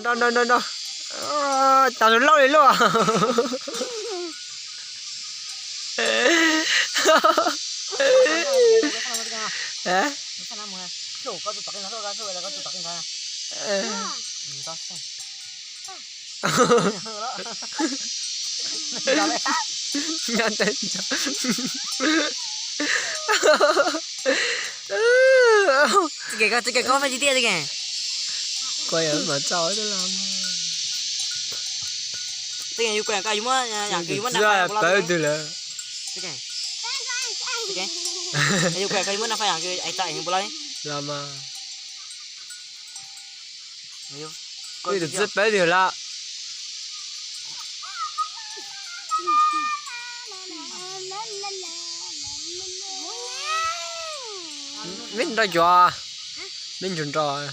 Nrog, nrog, nrog, nrog. Cas tus lauj li lauj. Txij kev koj, txij kev koj faj tsis tiaj txij kev. Kuv yuav mam tso los. Txij kev yus kuv koj yus muab yam kws yus muab nrog faj pawg twg lawm. Yus kuv koj yus muab nrog faj yam kws es tau es yus puas los li. Los mas. Kuv tus txij pawg twg lawm. Meb nrog cuag, meb nrog nrog.